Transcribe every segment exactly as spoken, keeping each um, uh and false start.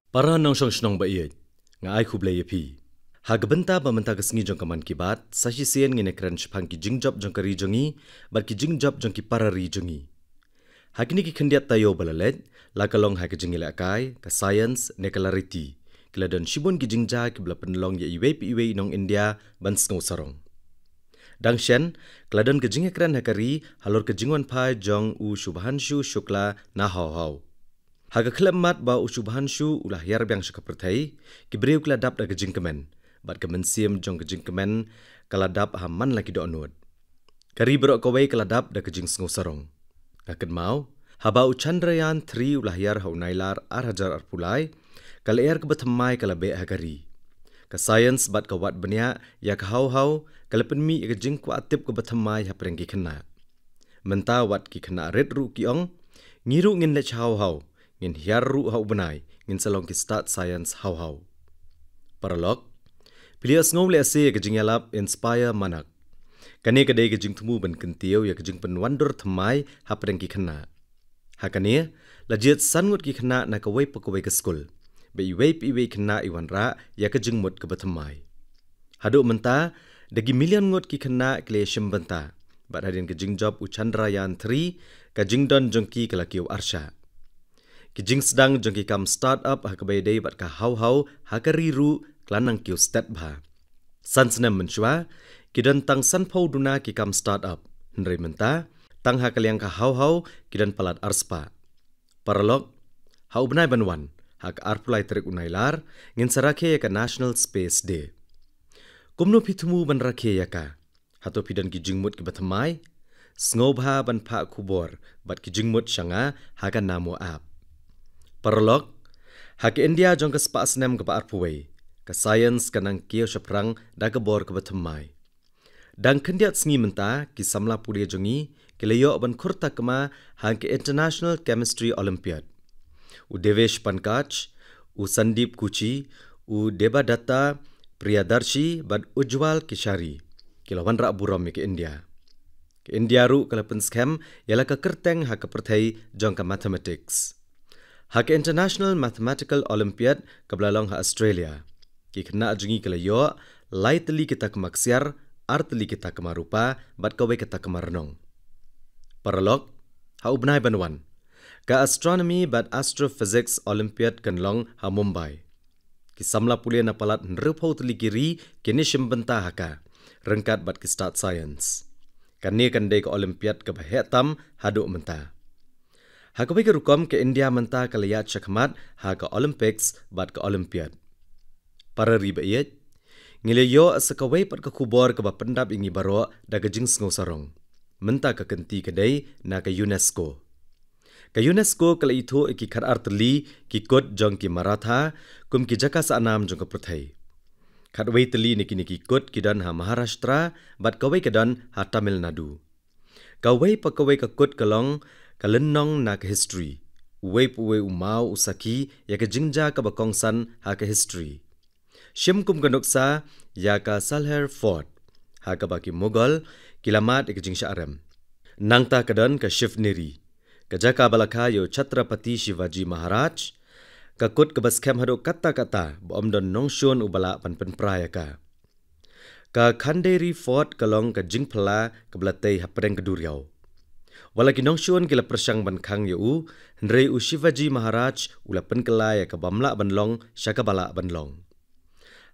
Para nongshong shnong ba ïeit, nga ai khublei ïa phi. Ha ka bynta ba mynta ka sngi jong ka Mann Ki Baat, sa shisien ngin ïakren shaphang ki jingjop jong ka ri jong ngi, bad ki jingjop jong ki para ri jong ngi. Ha kine ki khyndiat taïew ba la leit, la ka long ha ka jingïalehkai, ka science, ne ka la riti, ki la don shibun ki jingjia kiba la pynlong ïa iwei pa iwei i nong India ban sngew sarong. Dang shen, ka la don ka jingïakren ha ka ri, halor ka jingwanphai jong u Shubhanshu Shukla na Hauhau. Ha ka khyllipmat ba u Shubhanshu u la hiar biang sha ka pyrthei, ki briew ki la dap da ka jingkmen, bad ka mynsiem jong ka jingkmen ka la dap ha man la ki dohnud. Ka ri baroh kawei ka la dap da ka jingsngew sarong. Nga kynmaw, haba u Chandrayaan three u la hiar ha u Nailar ar hajar arphew lai, ka lyer kaba thymmai ka la beh ha ka ri. Ka science bad ka wad bniah ïa ka Hauhau, ka la pynmih ïa ka jingkwah tip kaba thymmai hapdeng ki khynnah. Mynta wat ki khynnah rit ruh ki ong, ngi ruh ngin leit sha Hauhau, ngin hiar ruh ha u bnai, ngin sa long ki stad science Hauhau. Paralok, phi la ïohsngew lehse ïa ka jingïalap Inspire Manak. Kane ka dei ka jingthmu ban kyntiew ïa ka jingpynwandur thymmai hapdeng ki khynnah. Ha kane, la jied san ngut ki khynnah na kawei pa kawei ka skul, ba iwei pa iwei i khynnah i wanrah ïa ka jingmut kaba thymmai. Haduh mynta, da ki million ngut ki khynnah ki la ïashim bynta, bad hadien ka jingjop u Chandrayaan three, ka jingdon jong ki ka la kiew arshah. Ki jingsdang jong ki kam start-up ha kaba ïadei bad ka Hauhau ha ka ri ruh ka la nang kiew stet bha. San snem mynshuwa, ki don tang sanphew duna ki kam start-up, hynrei mynta, tang ha ka liang ka Hauhau ki don palat arspah. Paralok, ha u bnai ban wan, ha ka arphew lai tarik u Nailar, ngin sa rakhe ïa ka National Space Day. Kumno phi thmu ban rakhe ïa ka? Hato phi don ki jingmut kiba thymmai? Sngewbha ban phah khubor bad ki jingmut sha nga ha ka Namo app. Paralok, ha ka India jong ka spah snem kaba arphew wei, ka science ka nang kiew shaphrang da ka bor kaba thymmai. Dang khyndiat sngi mynta, ki samla pule jong ngi ki la ïoh ban khur takma ha ka International Chemistry Olympiad. U Devesh Pankaj, u Sandeep Kuchi, u Debadatta Priyadarshi bad Ujjwal Keshari ki la wanrah burom ïa ka India. Ka India ruh ka la pynskhem ïa la ka kyrteng ha ka pyrthei jong ka mathematics. Ha ka International Mathematical Olympiad kaba la long ha Australia, ki khynnah jong ngi ki la ïoh lai tylli ki takma ksiar, ar tylli ki takma rupa, bad kawei ka takma rnong. Paralok, ha u bnai ban wan, ka Astronomy bad Astrophysics Olympiad kan long ha Mumbai. Ki samla pule na palat hynriewphew tylli ki ri kin ïashim bynta ha ka, ryngkat bad ki stad science. Kane kan dei ka Olympiad kaba heh tam haduh mynta. Ha kawei ka rukom, ka India mynta ka la ïaid shakhmat ha ka Olympics bad ka Olympiad. Para ri ba ïeit, ngi la ïoh sa kawei pat ka khubor kaba pyndap ïa ngi baroh da ka jingsngew sarong. Mynta ka kynti ka dei na ka UNESCO. Ka UNESCO ka la ithuh ïa ki khatar tylli ki kut jong ki Maratha kum ki jaka sahnam jong ka pyrthei. Khatwei tylli na kine ki kut ki don ha Maharashtra, bad kawei ka don ha Tamil Nadu. Kawei pa kawei ka kut ka long ka lynnong na ka history. Uwei pa uwei u maw u sakhi ïa ka jingjia kaba kongsan ha ka history. Shim kum ka nuksa ïa ka Salher Fort, ha kaba ki Mughal ki la mad ïa ka jingshah rem. Nangta ka don ka Shivneri, ka jaka ba la kha ïa u Chhatrapati Shivaji Maharaj, ka kut kaba skhem haduh katta katta ba ym don nongshun uba lah ban pynpra ïa ka. Ka Khanderi Fort ka long ka jingphylla kaba la tei hapdeng ka duriaw. Wat la ki nongshun ki la pyrshang ban khang ïa u, hynrei u Shivaji Maharaj u la pynkylla ïa ka bym lah ban long sha kaba lah ban long.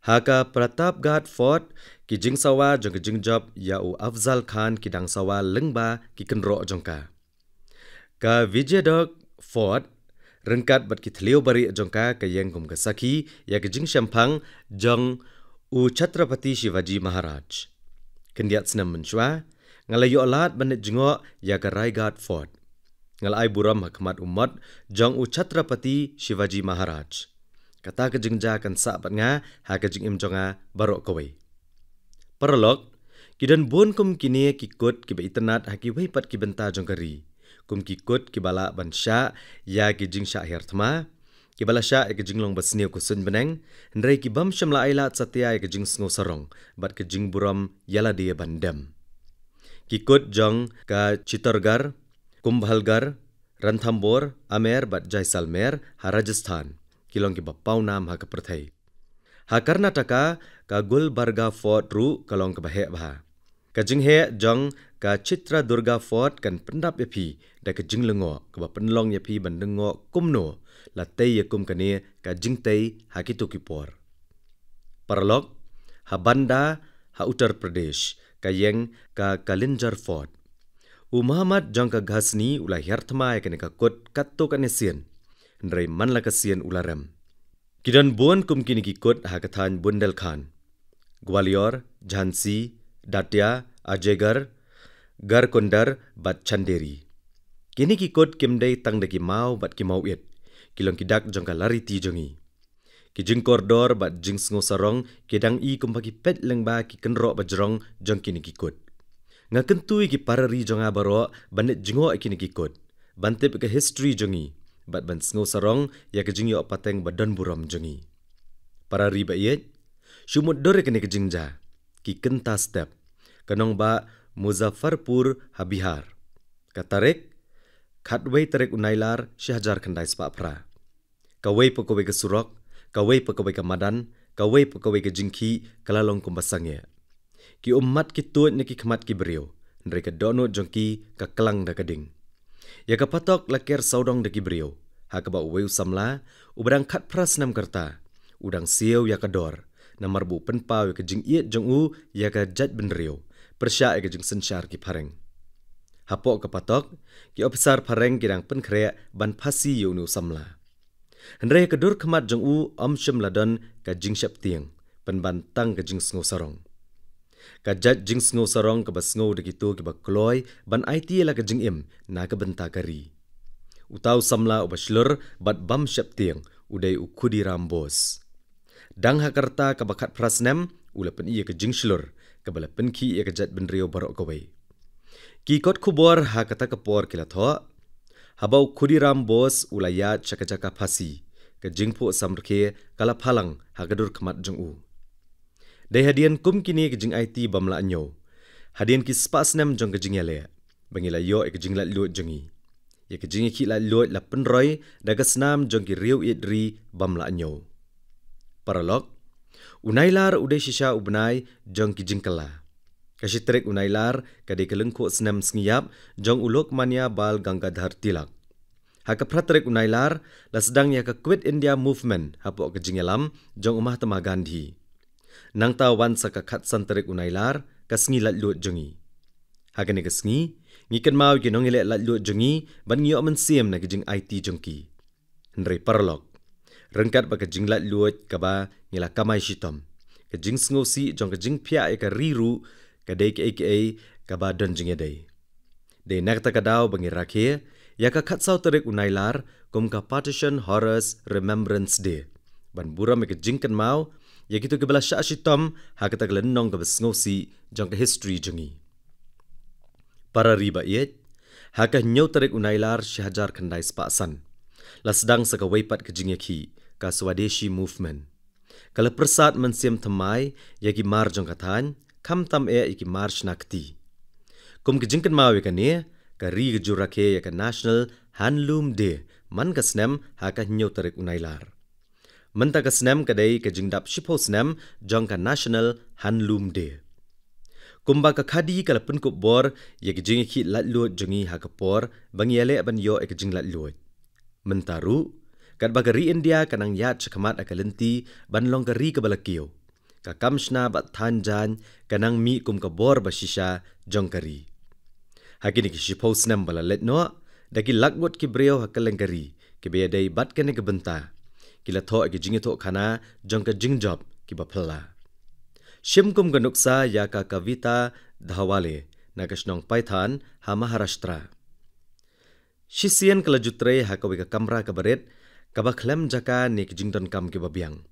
Ha ka Pratapgarh Fort, ki jingsawa jong ka jingjop ïa u Afzal Khan ki dang sawa lyngba ki kynroh jong ka. Ka Vijaydugh Fort, ryngkat bad ki thliew barieh jong ka, ka ïeng kum ka sakhi ïa ka jingshemphang jong u Chhatrapati Shivaji Maharaj. Khyndiat snem mynshuwa, nga la ïoh lad ban leit jngoh ïa ka Raigad Fort. Nga la ai burom ha khmat u mot jong u Chhatrapati Shivaji Maharaj. Kata ka jingjia kan sah bad nga ha ka jingim jong nga baroh kawei. Paralok, ki don bun kum kine ki kut kiba itynnad ha kiwei pat ki bynta jong ka ri, kum ki kut kiba lah ban shah ïa ki jingshah hiar thma, kiba la shah ïa ka jinglong basniew ka suiñ bneng, hynrei ki bym shym la ailad satia ïa ka jingsngew sarong bad ka jingburom ïa lade ban dem. Ki kut jong ka Chittorgarh, Kumbhalgarh, Ranthambore, Amer bad Jaisalmer ha Rajasthan, ki long kiba pawnam ha ka pyrthei. Ha Karnataka, ka Gulbarga Fort ruh ka long kaba heh bha. Ka jingheh jong ka Chitradurga Fort kan pyndap ïa phi da ka jinglyngngoh kaba pynlong ïa phi ban lyngngoh kumno la tei ïa kum kane ka jingtei ha kito ki por. Paralok, ha Banda, ha Uttar Pradesh, ka ïeng ka Kalinjar Fort. U Muhammad jong ka Ghazni u la hiar thma ïa kane ka kut katto katne sien, hynrei man la ka sien u la rem. Ki don bun kum kine ki kut ha ka thaiñ Bundelkhand, Gwalior, Jhansi, Datia, Ajaygarh, Garhkondar bad Chanderi. Kine ki kut kim dei tang da ki maw bad ki mawit, ki long ki dak jong ka lariti jong ngi. Ki jingkordor bad jingsngew sarong ki dang i kumba ki peit lyngba ki kynroh bajrong jong kine ki kut. Nga kyntu ïa ki para ri jong nga baroh ban leit jngoh ïa kine ki kut, ban tip ïa ka history jong ngi bad ban sngew sarong ïa ka jingïoh pateng ba don burom jong ngi. Para ri ba ïeit, shu mutdur ïa kane ka jingjia, ki kynta step, ka nongbah Muzaffarpur ha Bihar. Ka tarik, khatwei tarik u Nailar shi hajar khyndai spah phra. Kawei pa kawei ka surok, kawei pa kawei ka madan, kawei pa kawei ka jingkhih ka la long kumba sangeh. Ki ummat ki tuid na ki khmat ki briew, hynrei ka dohnud jong ki ka klang da ka ding. Ïa ka patok la ker sawdong da ki briew, ha kaba uwei u samla uba dang khatphra snem ka rta u dang siew ïa ka dor, namar ba u pynpaw ïa ka jingïeit jong u ïa ka jaitbynriew pyrshah ïa ka jingsynshar ki phareng. Hapoh ka patok, ki ophisar phareng ki dang pynkhreh ban phasi ïa une u samla. Hynrei ha ka dur khmat jong u ym shym la don ka jingsheptieng, pynban tang ka jingsngew sarong. Ka jait jingsngew sarong kaba sngew da kito kiba kloi ban aiti ïa la ka jingim na ka bynta ka ri. Uta u samla uba shlur bad bym sheptieng u dei u Khudiram Bose. Dang ha ka rta kaba khatphra snem u la pyni ïa ka jingshlur kaba la pynkhih ïa ka jaitbynriew baroh kawei. Ki kot khubor ha kata ka por ki la thoh, haba u Khudiram Bose u la ïaid sha ka jaka phasi, ka jingphuh samrkhie ka la phalang ha ka dur khmat jong u. Dei hadien kum kine ki jingaiti bym lah ñiew, hadien ki spah snem jong ka jingïaleh, ba ngi la ïoh ïa ka jinglaitluid jong ngi. Ïa ka jingïakhih laitluid la pynroi da ka snam jong ki riew ïeit ri bym lah ñiew. Paralok, u Nailar u dei shisha u bnai jong ki jingkylla. Ka shi tarik u Nailar ka dei ka lyngkhuh snem sngi ïap jong u Lokmanya Bal Gangadhar Tilak. Ha ka phra tarik u Nailar la sdang ïa ka Quit India Movement hapoh ka jingïalam jong u Mahatma Gandhi. Nangta wan sa ka khatsan tarik u Nailar, ka sngi laitluid jong ngi. Ha kane ka sngi, ngi kynmaw ïa ki nongïaleh laitluid jong ngi bad ngi ïoh mynsiem na ki jingaiti jong ki. Hynrei paralok, ryngkat bad ka jinglaitluid kaba ngi la kamai shitom, ka jingsngewsih jong ka jingphiah ïa ka ri ruh ka dei kaei kaei kaba don jingïadei. Dei na kata ka daw ba ngi rakhe ïa ka khatsaw tarik u Nailar kum ka Partition Horrors Remembrance Day, ban burom ïa ka jingkynmaw ïa kito kiba la shah shitom ha kata ka lynnong kaba sngewsih jong ka history jong ngi. Para ri ba ïeit, ha ka hynñiew tarik u Nailar shi hajar khyndai spah san, la sdang sa kawei pat ka jingïakhih, ka Swadeshi Movement. Ka la pyrsad mynsiem thymmai ïa ki mar jong ka thaiñ, khamtam eh ïa ki mar shna kti. Kum ka jingkynmaw ïa kane, ka ri ka ju rakhe ïa ka National Handloom Day man ka snem ha ka hynñiew tarik u Nailar. Mynta ka snem ka dei ka jingdap shiphew snem jong ka National Handloom Day. Kumba ka khadi ka la pynkup bor ïa ka jingïakhih laitluid jong ngi ha ka por ba ngi ïaleh ban ïoh ïa ka jinglaitluid, mynta ruh katba ka ri India ka nang ïaid shakhmat ha ka lynti ban long ka ri kaba la kiew, ka kam shna bad thaiñ jaiñ ka nang mih kum ka bor ba shisha jong ka ri. Ha kine ki shiphew snem ba la leit noh, da ki lak ngut ki briew ha kylleng ka ri kiba ïadei bad kane ka bynta, ki la thoh ïa ki jingïathuhkhana jong ka jingjop kiba phylla. Shim kum ka nuksa ïa ka Kavita Dhawale na ka shnong Paithan ha Maharashtra. Shisien ka la ju trei ha kawei ka kamra kaba rit, kaba khlem jaka ne ki jingdonkam kiba biang.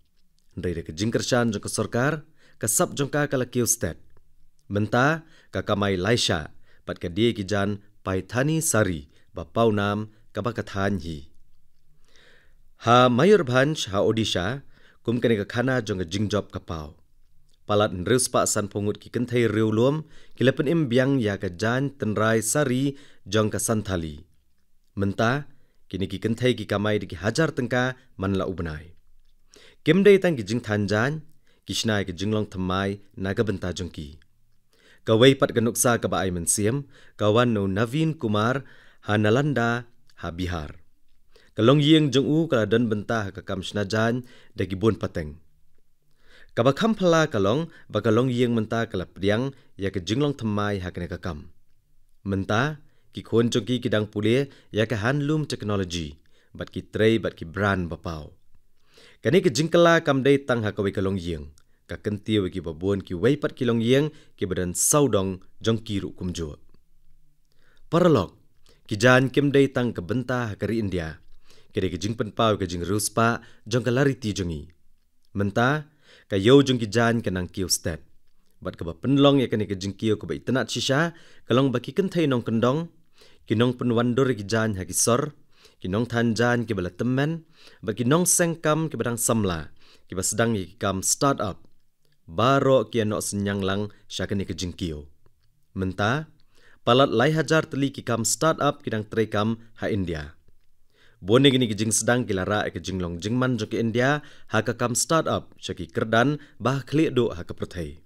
Hynrei da ka jingkyrshan jong ka sorkar, ka sap jong ka ka la kiew stet. Mynta ka kamai lai shah bad ka die ki jan Paithani sari ba pawnam kaba ka thaiñ hi. Ha Mayurbhanj ha Odisha, kum kane ka khana jong ka jingjop ka paw. Palat hynriew spah sanphew ngut ki kynthei riewlum ki la pynim biang ïa ka jaiñ tynrai sari jong ka Santhali. Mynta Kine ki kynthei ki kamai da ki hajar tyngka man la u bnai. Kim dei tang ki jingthan jaiñ, ki shna ïa ka jinglong thymmai na ka bynta jong ki. Kawei pat ka nuksa kaba ai mynsiem, ka wan na u Naveen Kumar ha Nalanda ha Bihar. Ka longïing jong u ka la don bynta ha ka kam shna jaiñ da ki bun pateng. Kaba kham phylla ka long ba ka longïing mynta ka la pdiang ïa ka jinglong thymmai ha kane ka kam. Mynta, ki khun jong ki ki dang pule ïa ka handloom technology, bad ki trei bad ki brand ba paw. Kane ka jingkylla kam dei tang ha kawei ka longïing, ka kyntiew ïa kiba bun kiwei pat ki longïing kiba don sawdong jong ki ruh kumjuh. Paralok, ki jaiñ kim dei tang ka bynta ha ka ri India, ka dei ka jingpynpaw ïa ka jingriewspah jong ka lariti jong ngi. Mynta, ka ïew jong ki jaiñ ka nang kiew stet. Bad kaba pynlong ïa kane ka jingkiew kaba itynnad shisha, ka long ba ki kynthei nongkyndong, ki nongpynwandur ïa ki jaiñ ha ki sor, ki nongthan jaiñ kiba la tymmen, bad ki nongseng kam kiba dang samla, kiba sdang ïa ki kam start-up. Baroh ki ïa noh synñiang lang sha kane ka jingkiew. Mynta, palat lai hajar tylli ki kam start-up ki dang trei kam ha India. Bun na kine ki jingsdang ki la rah ïa ka jinglong jingman jong ka India ha ka kam start-up sha ki kyrdan ba ha khlieh duh ha ka pyrthei.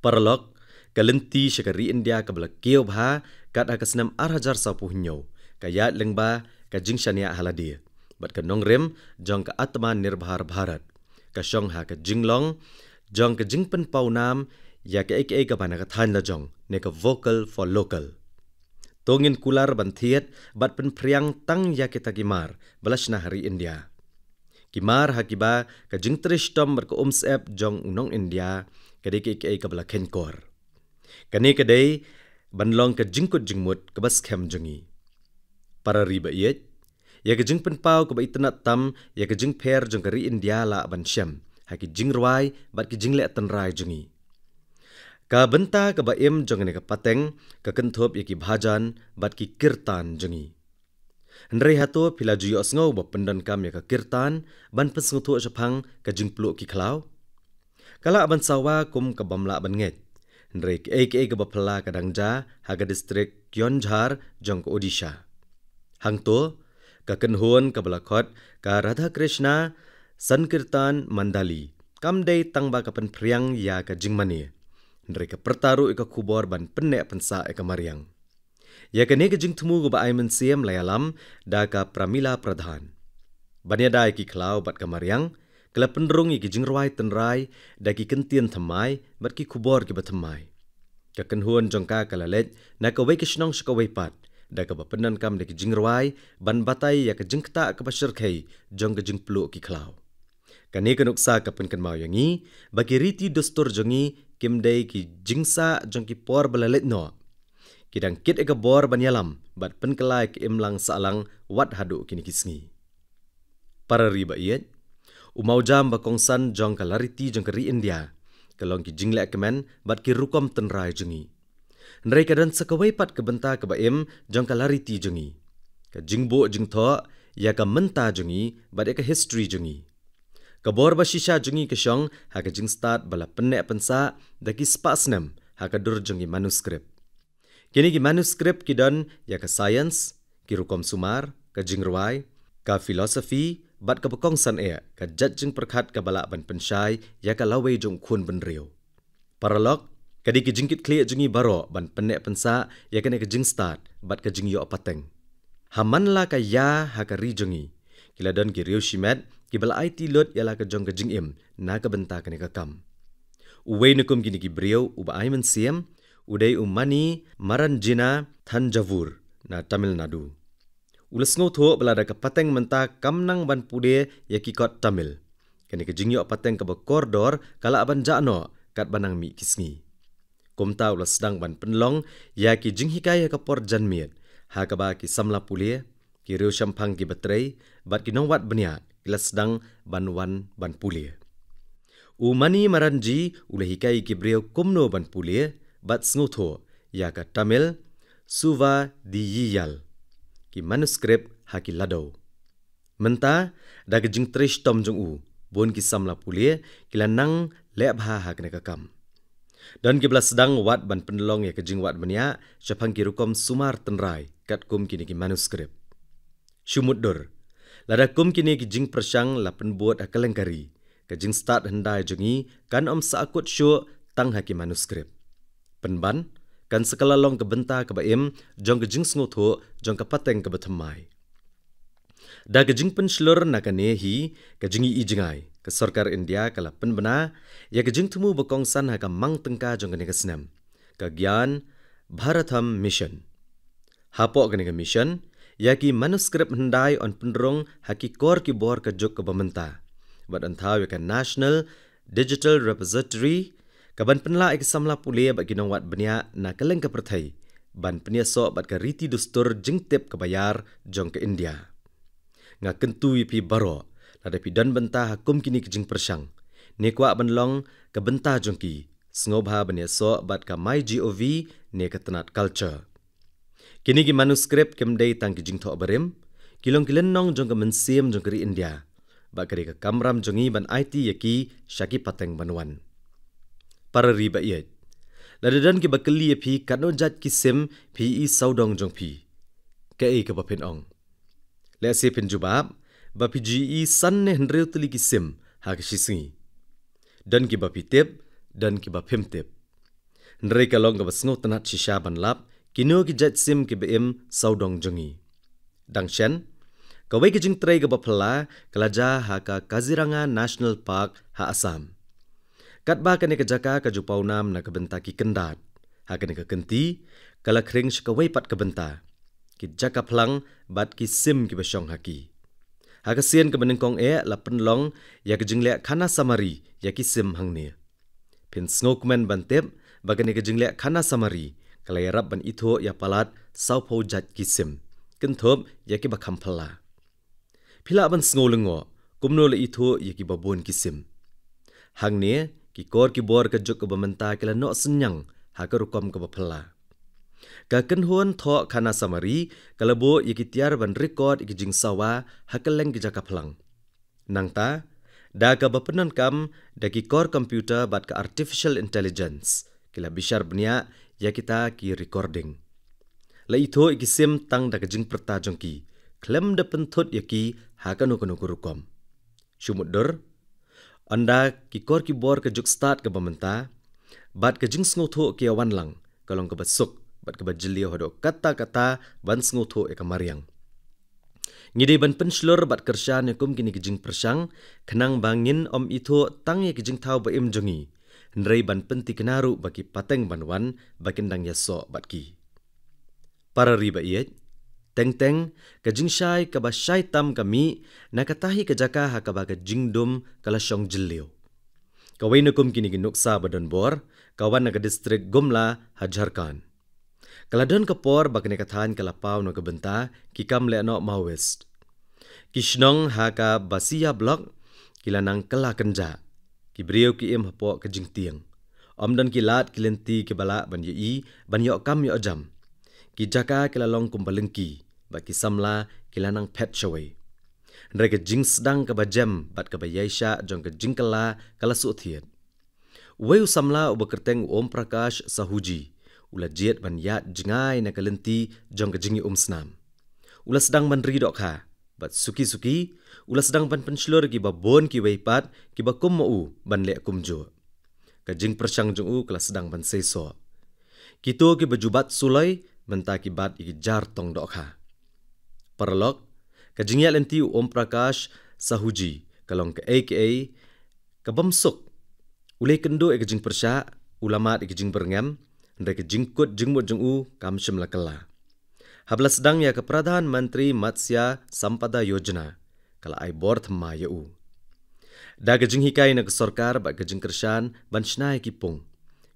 Paralok, ka lynti sha ka ri India kaba la kiew bha kat ha ka snem ar hajar sawphew hynñiew, ka ïaid lyngba ka jingshaniah ha lade bad ka nongrim jong ka Atmanirbhar Bharat, ka shong ha ka jinglong jong ka jingpynpaw nam ïa kaei kaei kaba na ka thaiñ lajong, ne ka vocal for local. To ngin kular ban thied bad pynphriang tang ïa kita ki mar ba la shna ha ri India. Ki mar ha kiba ka jingtrei shitom bad ka umsyep jong u nong India ka dei kaei kaei kaba la kheiñkor. Kane ka dei ban long ka jingkut jingmut kaba skhem jong ngi. Para ri ba ïeit, ïa ka jingpynpaw kaba itynnad tam ïa ka jingpher jong ka ri India lah ban shem ha ki jingrwai bad ki jingleh tynrai jong ngi. Ka bynta kaba im jong kane ka pateng ka kynthup ïa ki bhajan bad ki kirtan jong ngi. Hynrei hato phi la ju ïohsngew ba pyndonkam ïa ka kirtan ban pynsngewthuh shaphang ka jingpluh ki khlaw? Ka lah ban sawa kum ka bym lah ban ngeit, hynrei kaei kaei kaba phylla ka dang jia ha ka distrik Keonjhar jong ka Odisha. Hangto, ka kynhun kaba la khot ka Radha Krishna Sankirtan Mandali kam dei tang ba ka pynphriang ïa ka jingmane, hynrei ka pyrta ruh ïa ka khubor ban pynneh pynsah ïa ka mariang. Ïa kane ka jingthmu kaba ai mynsiem la ïalam da ka Pramila Pradhan. Ban ïada ïa ki khlaw bad ka mariang, ka la pynrung ïa ki jingrwai tynrai da ki kyntien thymmai bad ki khubor kiba thymmai. Ka kynhun jong ka ka la leit na kawei ka shnong sha kawei pat da kaba pyndonkam da ki jingrwai ban batai ïa ka jingktah kaba shyrkhei jong ka jingpluh ki khlaw. Kane ka nuksa ka pynkynmaw ïa ngi ba ki riti dustur jong ngi kim dei ki jingsah jong ki por ba la leit noh. Ki dang kit ïa ka bor ban ïalam bad pynkylla ïa ka imlang sahlang wat haduh kine ki sngi. Para ri ba ïeit, u mawjam ba kongsan jong ka lariti jong ka ri India ka long ki jingleh kmen bad ki rukom tynrai jong ngi. Hynrei ka don sa kawei pat ka bynta kaba im jong ka lariti jong ngi, ka jingbuh jingthoh ïa ka mynta jong ngi bad ïa ka history jong ngi. Ka bor ba shisha jong ngi ka shong ha ka jingstad ba la pynneh pynsah da ki spah snem ha ka dur jong ki manuscript. Kine ki manuscript ki don ïa ka science, ki rukom sumar, ka jingrwai, ka philosophy, bad kaba kongsan eh, ka jait jingpyrkhat kaba lah ban pynshai ïa ka lawei jong u khun bynriew. Paralok, ka dei ka jingkitkhlieh jong ngi baroh ban pynneh pynsah ïa kane ka jingstad bad ka jingïoh pateng. Ha man la ka ïa ha ka ri jong ngi, ki la don ki riew shimet kiba la aiti lut ïa la ka jong ka jingim na ka bynta kane ka kam. Uwei na kum kine ki briew uba ai mynsiem u dei u Mani Maranjina Thanjavur na Tamil Nadu. U la sngewthuh ba lada ka pateng mynta kam nang ban pule ïa ki kot Tamil, kane ka jingïoh pateng kaba kordor ka lah ban jah noh katba nang mih ki sngi. Kumta u la sdang ban pynlong ïa ki jinghikai ha ka por janmiet, ha kaba ki samla pule, ki riew shemphang kiba trei, bad ki nongwad bniah ki la sdang ban wan ban pule. U Mani Maranji u la hikai ïa ki briew kumno ban pule bad sngewthuh ïa ka Tamil Suvadiyiyal, ki manuscript ha ki ladow. Mynta, da ka jingtrei shitom jong u, bun ki samla pule ki la nang leh bha ha kane ka kam. Don kiba la sdang wad ban pynlong ïa ka jingwad bniah shaphang ki rukom sumar tynrai katkum kine ki manuscript. Shu mutdur, lada kum kine ki jingpyrshang la pynbud ha kylleng ka ri, ka jingstad hyndai jong ngi kan ym sahkut shuh tang ha ki manuscript. Pynban, kan sa ka la long ka bynta kaba im jong ka jingsngewthuh jong ka pateng kaba thymmai. Da ka jingpynshlur na kane hi ka jingïohi jngai, ka sorkar India ka la pynbna ïa ka jingthmu ba kongsan ha ka mang tyngka jong kane ka snem, ka Gyan Bharatam Mission. Hapoh kane ka mission, ïa ki manuscript hyndai yn pynrung ha ki kor ki bor ka juk kaba mynta, bad yn thaw ïa ka National Digital Repository, kaban pynlah ïa ki samla pule bad ki nongwad bniah na kylleng ka pyrthei ban pynïasoh bad ka riti dustur jingtip kaba ïar jong ka India. Nga kyntu ïa phi baroh, lada phi don bynta ha kum kine ki jingpyrshang, ne kwah ban long ka bynta jong ki, sngewbha ban ïasoh bad ka MyGov ne ka tnat Culture. Kine ki manuscript kim dei tang ki jingthoh barim, ki long ki lynnong jong ka mynsiem jong ka ri India, bad ka dei ka kamram jong ngi ban aiti ïa ki sha ki pateng ban wan. Para ri ba ïeit, lada don kiba kylli ïa phi katno jait ki sim phi ïohi sawdong jong phi, kaei kaba phin ong? Lehse phin jubab ba phi ju ïohi san ne hynriew tylli ki sim ha ka shi sngi. Don kiba phi tip, don kiba phim tip. Hynrei ka long kaba sngewtynnat shisha ban lap kino ki jait sim kiba im sawdong jong ngi. Dang shen, kawei ka jingtrei kaba phylla ka la jia ha ka Kaziranga National Park ha Assam. Katba kane ka jaka ka ju pawnam na ka bynta ki kyndat, ha kane ka kynti ka la khring sha kawei pat ka bynta, ki jaka phlang bad ki sim kiba shong ha ki. Ha ka sien kaba nyngkong eh la pynlong ïa ka jingleh khana samari ïa ki sim hangne. Phin sngewkmen ban tip ba kane ka jingleh khana samari ka la ïarap ban ithuh ïa palat sawphew jait ki sim, kynthup ïa kiba kham phylla. Phi lah ban sngew lyngngoh kumno la ithuh ïa kiba bun ki sim. Hangne, ki kor ki bor ka juk kaba mynta ki la noh synñiang ha ka rukom kaba phylla. Ka kynhun thoh khana samari ka la buh ïa ki tiar ban record ïa ki jingsawa ha kylleng ki jaka phlang. Nangta, da kaba pyndonkam da ki kor computer bad ka artificial intelligence, ki la bishar bniah ïa kita ki recording. La ithuh ïa ki sim tang da ka jingpyrta jong ki, khlem da pynthut ïa ki ha kano kano ka rukom. Shu mutdur, ynda ki kor ki bor ka juk stad kaba mynta bad ka jingsngewthuh ka ïawan lang, ka long kaba suk bad kaba jylliew haduh katta katta ban sngewthuh ïa ka mariang. Ngi dei ban pynshlur bad kyrshan ïa kum kine ki jingpyrshang, khnang ba ngin ym ithuh tang ïa ki jingthaw ba im jong ngi, hynrei ban pyntikna ruh ba ki pateng ban wan ba kin dang ïasoh bad ki. Para ri ba ïeit, teng teng ka jingshai kaba shai tam ka mih na kata hi ka jaka ha kaba ka jingdum ka la shong jylliew. Kawei na kum kine ki nuksa ba don bor ka wan na ka distrik Gumla ha Jharkhand. Ka la don ka por ba kane ka thaiñ ka la paw na ka bynta ki kam lehnoh Maoist. Ki shnong ha ka Basiya Block ki la nang kylla kynjah. Ki briew ki im hapoh ka jingtieng. Ym don ki lad ki lynti kiba lah ban ïohi ban ïoh kam ïoh jam. Ki jaka ki la long kumba lyngki bad ki samla ki la nang phet shawei. Hynrei ka jingsdang kaba jem bad kaba ïaishah jong ka jingkylla ka la shu thied. Uwei u samla uba kyrteng u Om Prakash Sahuji u la jied ban ïaid jngai na ka lynti jong ka jingïaumsnam. U la sdang ban ri dohkha bad suki suki u la sdang ban pynshlur kiba bun kiwei pat kiba kum ma u ban leh kumjuh. Ka jingpyrshang jong u ka la sdang ban seisoh. Kito kiba ju bat suloi mynta ki bat ïa ki jar tong dohkha. Paralok, ka jingïaid lynti u Om Prakash Sahuji ka long kaei kaei ka bym suk. U la ïakynduh ïa ka jingpyrshah, u la mad ïa ka jingbyrngem, hynrei ka jingkut jingmut jong u kam shym la kylla. Haba la sdang ïa ka Pradhan Mantri Matsya Sampada Yojana, ka la ai bor thymmai ïa u. Da ka jinghikai na ka sorkar bad ka jingkyrshan ban shna ïa ki pung,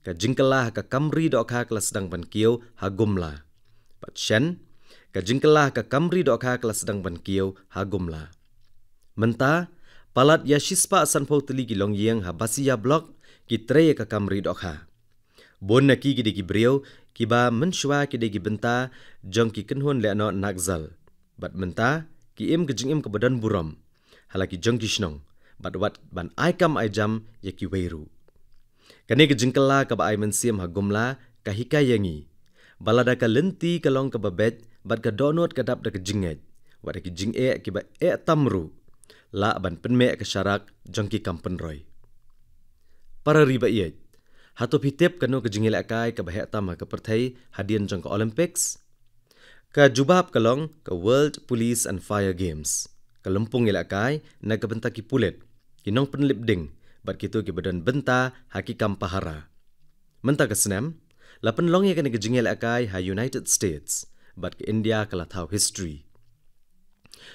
ka jingkylla ha ka kam ri dohkha ka la sdang ban kiew ha Gumla. Bad shen, ka jingkylla ha ka kam ri dohkha ka la sdang ban kiew ha Gumla. Mynta, palat ïa shispah sanphew tylli ki longïing ha Basiya Block ki trei ïa ka kam ri dohkha. Bun na ki ki dei ki briew kiba mynshuwa ki dei ki bynta jong ki kynhun lehnoh Naxal. Bad mynta ki im ka jingim kaba don burom ha la ki jong ki shnong, bad wat ban ai kam ai jam ïa kiwei ruh. Kane ka jingkylla kaba ai mynsiem ha Gumla ka hikai ïa ngi ba lada ka lynti ka long kaba beit bad ka dohnud ka dap da ka jingngeit, wat ki jingeh kiba eh tam ruh lah ban pynmeh ka sharak jong ki kam pynroi. Para ri ba ïeit, hato phi tip kano ka jingïalehkai kaba heh tam ha ka pyrthei hadien jong ka Olympics? Ka jubab ka long ka World Police and Fire Games, ka lympung ïalehkai na ka bynta ki pulit, ki nongpynlip ding bad kito kiba don bynta ha ki kam pahara. Mynta ka snem la pynlong ïa kane ka jingïalehkai ha United States, bad ka India ka la thaw history.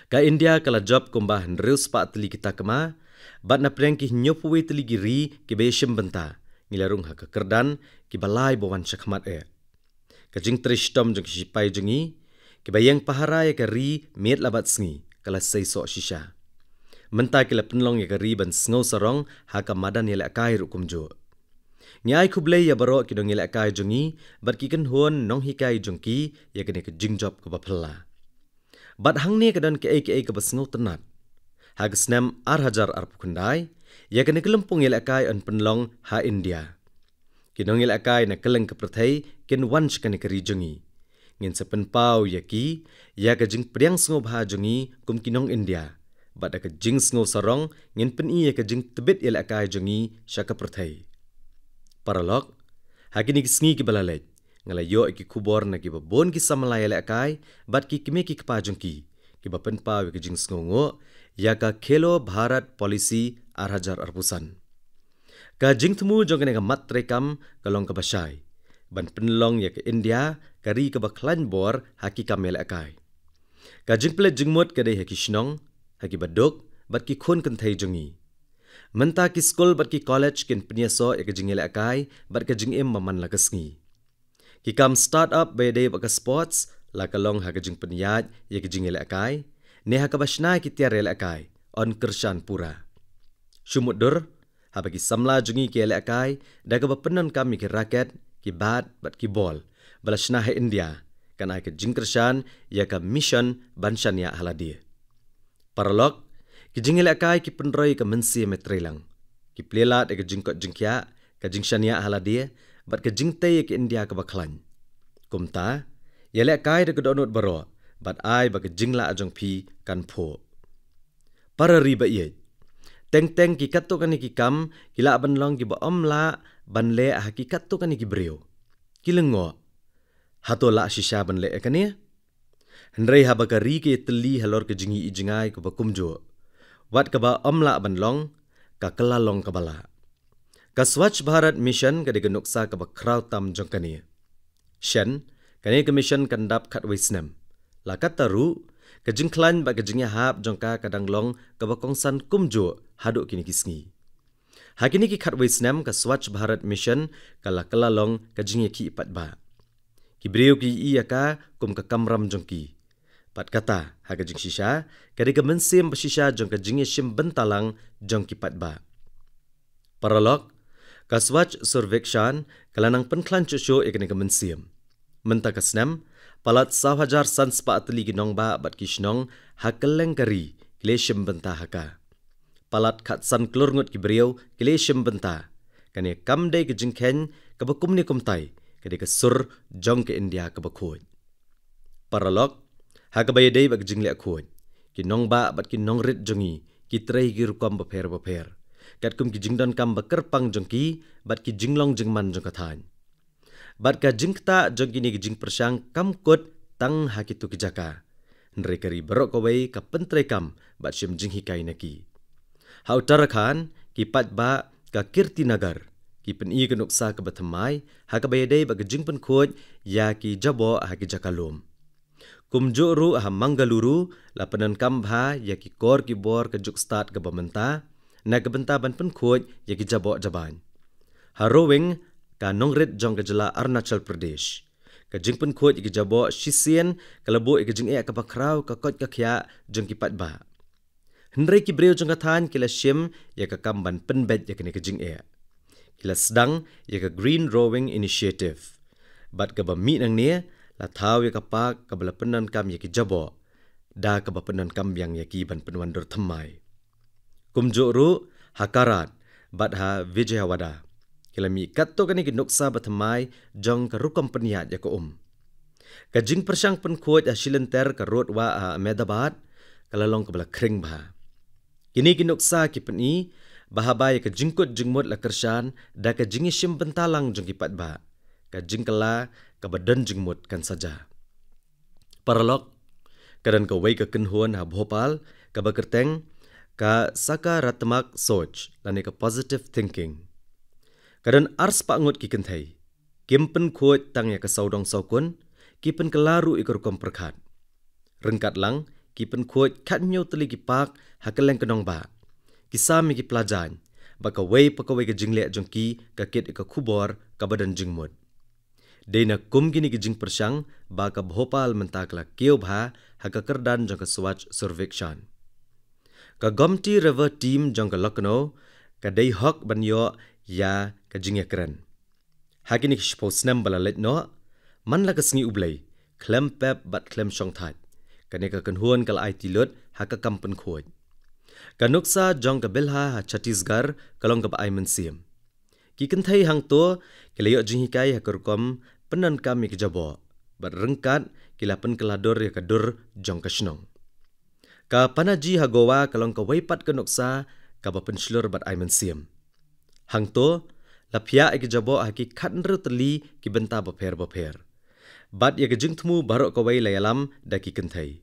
Ka India ka la jop kumba hynriew spah tylli ki takma, bad na pdeng ki hynñiewphew tylli ki ri kiba ïashim bynta, ngi la rung ha ka kyrdan kiba lai ba wan shakhmat eh. Ka jingtrei shitom jong ki shipai jong ngi kiba ïeng pahara ïa ka ri miet la bad sngi ka la sei soh shisha. Mynta ki la pynlong ïa ka ri ban sngew sarong ha ka madan ïalehkai ruh kumjuh. Ngi ai khublei ïa baroh ki nongïalehkai jong ngi bad ki kynhun nonghikai jong ki ïa kane ka jingjop kaba phylla. Bad hangne ka don kaei kaei kaba sngewtynnat. Ha ka snem ar hajar arphew khyndai, ïa kane ka lympung ïalehkai yn pynlong ha India. Ki nongïalehkai na kylleng ka pyrthei kin wan sha kane ka ri jong ngi. Ngin sa pynpaw ïa ki ïa ka jingpdiang sngewbha jong ngi kum ki nong India. Bad da ka jingsngew sarong ngin pyni ïa ka jingtbit ïalehkai jong ngi sha ka pyrthei. Paralok, ha kine ki sngi kiba la leit, nga la ïoh ïa ki khubor na kiba bun ki samla ïalehkai bad ki kmie ki kpa jong ki, kiba pynpaw ïa ka jingsngewnguh ïa ka Khelo Bharat Policy ar hajar arphew san. Ka jingthmu jong kane ka mat treikam ka long kaba shai, ban pynlong ïa ka India ka ri kaba khlaiñ bor ha ki kam ïalehkai. Ka jingpynleit jingmut ka dei ha ki shnong, ha kiba duk bad ki khun kynthei jong ngi. Mynta ki skul bad ki college kin pynïasoh ïa ka jingïalehkai bad ka jingim ba man la ka sngi. Ki kam start-up ba ïadei bad ka sports la ka long ha ka jingpynïaid ïa ka jingïalehkai, ne ha kaba shna ki tiar ïalehkai yn kyrshan pura. Shu mutdur, haba ki samla jong ngi ki ïalehkai da kaba pyndonkam ïa ki racket, ki bat bad ki bol ba la shna ha India, kan ai ka jingkyrshan ïa ka mission ban shaniah ha lade. Paralok, ki jingïalehkai ki pynroi ïa ka mynsiem treilang. Ki plie lad ïa ka jingkoit jingkhiah, ka jingshaniah ha lade bad ka jingtei ïa ka India kaba khlaiñ. Kumta, ïalehkai da ka dohnud baroh bad ai ba ka jinglah jong phi kan phuh. Para ri ba ïeit, teng teng ki katto katne ki kam ki lah ban long kiba ym lah ban leh ha ki katto katne ki briew. Ki lyngngoh, hato lah shisha ban leh ïa kane? Hynrei haba ka ri ka ïatylli halor ka jingïohi jngai kaba kumjuh, wat kaba ym lah ban long, ka kylla long kaba lah. Ka Swachh Bharat Mission ka dei ka nuksa kaba khraw tam jong kane. Shen, kane ka mission kan dap khatwei snem. La katta ruh, ka jingkhlaiñ bad ka jingïahap jong ka ka dang long kaba kongsan kumjuh haduh kine ki sngi. Ha kine ki khatwei snem ka Swachh Bharat Mission ka la kylla long ka jingïakhih paidbah. Ki briew ki ïohi ïa ka kum ka kamram jong ki. Bad kata, ha ka jingshisha, ka dei ka mynsiem ba shisha jong ka jingïashim bynta lang jong ki paidbah. Paralok, ka Swachh Survekshan ka la nang pynkhlaiñ shuh shuh ïa kane ka mynsiem. Mynta ka snem, palat saw hajar san spah tylli ki nongbah bad ki shnong ha kylleng ka ri ki la ïashim bynta ha ka. Palat khatsan klur ngut ki briew ki la ïashim bynta. Kane kam dei ka jingkheiñ kaba kumne kumtai, ka dei ka sur jong ka India kaba khuid. Paralok, ha kaba ïadei bad ka jingleh khuid, ki nongbah bad ki nongrit jong ngi ki trei ki rukom bapher bapher, katkum ki jingdonkam ba kyrpang jong ki bad ki jinglong jingman jong ka thaiñ. Bad ka jingktah jong kine ki jingpyrshang kam kut tang ha kito ki jaka, hynrei ka ri baroh kawei ka pyntreikam bad shim jinghikai na ki. Ha Uttarakhand, ki paidbah ka Kirti Nagar ki pyni ka nuksa kaba thymmai ha kaba ïadei bad ka jingpynkhuid ïa ki jaboh ha ki jaka lum. Kumjuh ruh ha Mangaluru la pyndonkam bha ïa ki kor ki bor ka juk stad kaba mynta na ka bynta ban pynkhuid ïa ki jaboh jabain. Ha Roing, ka nongrit jong ka jylla Arunachal Pradesh, ka jingpynkhuid ïa ki jaboh shisien ka la buh ïa ka jingeh kaba khraw, ka koit ka khiah jong ki paidbah. Hynrei ki briew jong ka thaiñ ki la shim ïa ka kam ban pynbeit ïa kane ka jingeh. Ki la sdang ïa ka Green Roing Initiative. Bad kaba mih nangne, la thaw ïa ka park kaba la pyndonkam ïa ki jaboh, da kaba pyndonkam biang ïa ki ban pynwandur thymmai. Kumjuh ruh ha Karad bad ha Vijayawada, ki la mih katto katne ki nuksa ba thymmai jong ka rukom pynïaid ïa ka um. Ka jingpyrshang pynkhuid ha shilynter ka rud wah ha Ahmedabad ka la long kaba la khring bha. Kine ki nuksa ki pyni ba haba ïa ka jingkut jingmut la kyrshan da ka jingïashim bynta lang jong ki paidbah, ka jingkylla kaba don jingmut kan saja. Paralok, ka don kawei ka kynhun ha Bhopal kaba kyrteng ka Sakaratmak Soch lane ka positive thinking. Ka don arspah ngut ki kynthei. Kim pynkhuid tang ïa ka sawdong sawkun, ki pynkylla ruh ïa ka rukom pyrkhat. Ryngkat lang, ki pynkhuid khathynñiew tylli ki park ha kylleng ka nongbah. Ki sam ïa ki pla jaiñ, bad kawei pa kawei ka jingleh jong ki ka kit ïa ka khubor kaba don jingmut. Dei na kum kine ki jingpyrshang ba ka Bhopal mynta ka la kiew bha ha ka kyrdan jong ka Swachh Survekshan. Ka Gomti River Team jong ka Lucknow ka dei hok ban ïoh ïa ka jingïakren. Ha kine ki shiphew snem ba la leit noh, man la ka sngi U Blei, khlem pep bad khlem shongthait, kane ka kynhun ka la aiti lut ha ka kam pynkhuid. Ka nuksa jong ka bilha ha Chhattisgarh ka long kaba ai mynsiem. Ki kynthei hangto ki la ïoh jinghikai ha ka rukom pyndonkam ïa ki jaboh, bad ryngkat ki la pynkylla dur ïa ka dur jong ka shnong. Ka Panaji ha Goa ka long kawei pat ka nuksa kaba pynshlur bad ai mynsiem. Hangto, la phiah ïa ki jaboh ha ki khathynriew tylli ki bynta bapher bapher. Bad ïa ka jingthmu baroh kawei la ïalam da ki kynthei.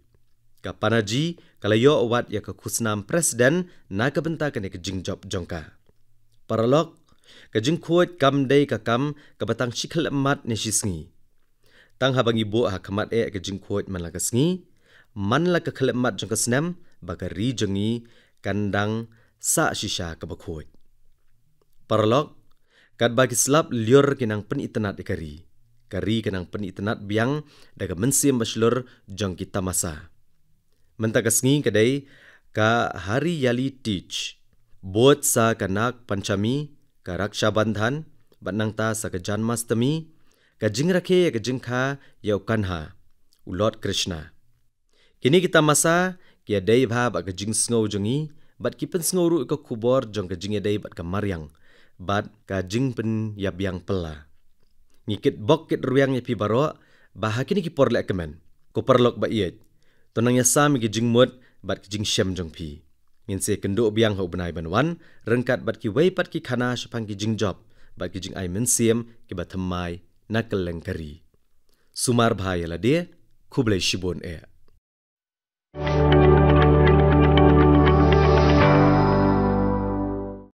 Ka Panaji ka la ïoh wad ïa ka khusnam president na ka bynta kane ka jingjop jong ka. Paralok, ka jingkhuid kam dei ka kam kaba tang shi khyllipmat ne shi sngi. Tang haba ngi buh ha khmat eh ka jingkhuid man la ka sngi, man la ka khyllipmat jong ka snem, ba ka ri jong ngi kan dang sah shisha kaba khuid. Paralok, katba ki slap lyiur ki nang pynitynnad ïa ka ri, ka ri ka nang pynitynnad biang da ka mynsiem bashlur jong ki tamasa. Mynta ka sngi ka dei ka Hariyali Teej, bud sa ka Nag Panchami, ka Raksha Bandhan, bad nangta sa ka Janmashtami, ka jingrakhe ïa ka jingkha ïa u Kanha, u Lord Krishna. Kine ki tamasa ki ïadei bha bad ka jingsngew jong ngi, bad ki pynsngew ruh ïa ka khubor jong ka jingïadei bad ka mariang, bad ka jingpynïabiang pella. Ngi kitbok kitrwiang ïa phi baroh ba ha kine ki por lehkmen, ko paralok ba ïeit, to nang ïasam ïa ki jingmut bad ki jingshem jong phi. Ngin sa ïakynduh biang ha u bnai ban wan ryngkat bad kiwei pat ki khana shaphang ki jingjop bad ki jingai mynsiem kiba thymmai na kylleng ka ri. Sumar bha ïa lade, khublei shibun eh.